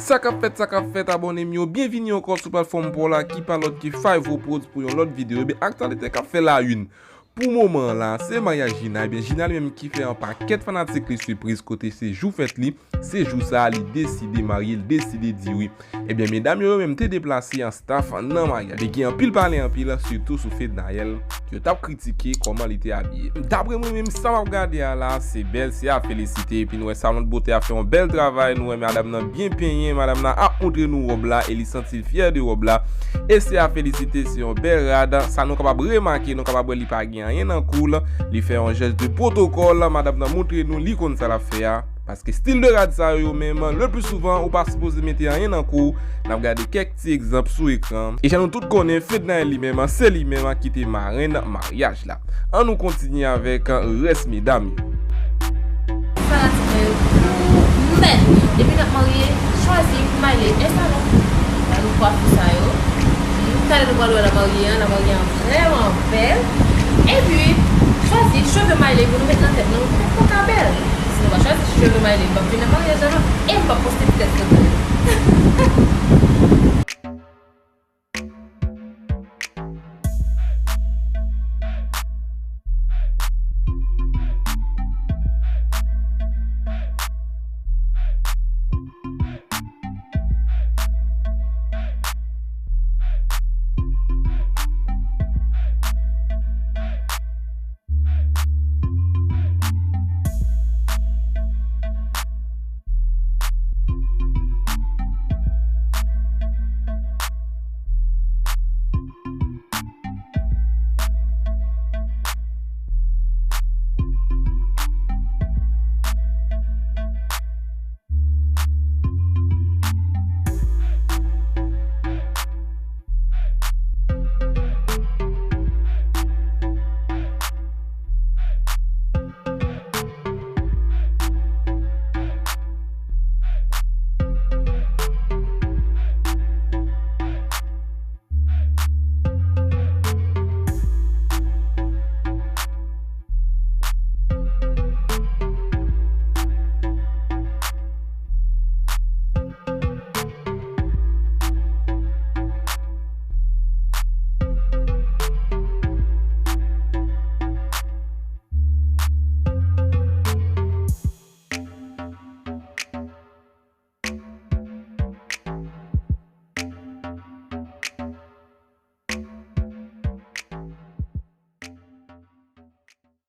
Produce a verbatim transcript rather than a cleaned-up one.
Sa k ap fèt, sa k ap fèt, abòne m yo, byenvini ankò sou platfòm pa w la ki pa lòt ke Five O Prodz pou yon lòt videyo. Ebyen, aktyalite k ap fè la une pou moman an la, se maryaj Gina. Ebyen, Gina li menm ki fè yon pakèt fanatik li sipriz kote se jou fèt li, se jou sa a li deside marye, li deside di wi. Ebyen, medam yo, yo menm te deplase an staff nan maryaj. Te gen anpil pale anpil, sitou sou Fednaelle, yo t ap kritike kòman li te abiye. Daprè mwen menm, sa m ap gade a la, se bèl, se a felisite. Epi nou wè salon de bote a fè yon bèl travay. Nou wè madanm nan byen penyen, madanm nan ap montre nou wòb la e li santi l fyè de wòb la. E se a felisite, se yon bèl rad. Sa nou kapab remake, nou kapab wè li pa gen anyen nan kou l. Li fè yon jès de pwotokòl, madanm nan montre nou li konn sa l ap fè a. Paske stil de rad sa yo, yo menm, le pli souvan, ou pa sipoze mete anyen nan kou w. N ap gade kèk ti egzanp sou ekran. E jan nou tout konnen, Fednaelle li menm, se li menm ki te marenn maryaj la. Ann nou kontinye avèk rès medam yo. Fanatik mwen yo, men, depi n ap marye, chwazi Miley e salon. Ba nou kwafè sa yo. Hmm, talè nou pral wè lamarye an, lamarye an vrèman bèl. Epi, chwazi cheve Miley pou nou met nan tèt nou, nou poko ka bèl. Si nou pa chwazi cheve Miley, m p ap vin nan maryaj la non, e m p ap poste pitit foto yo.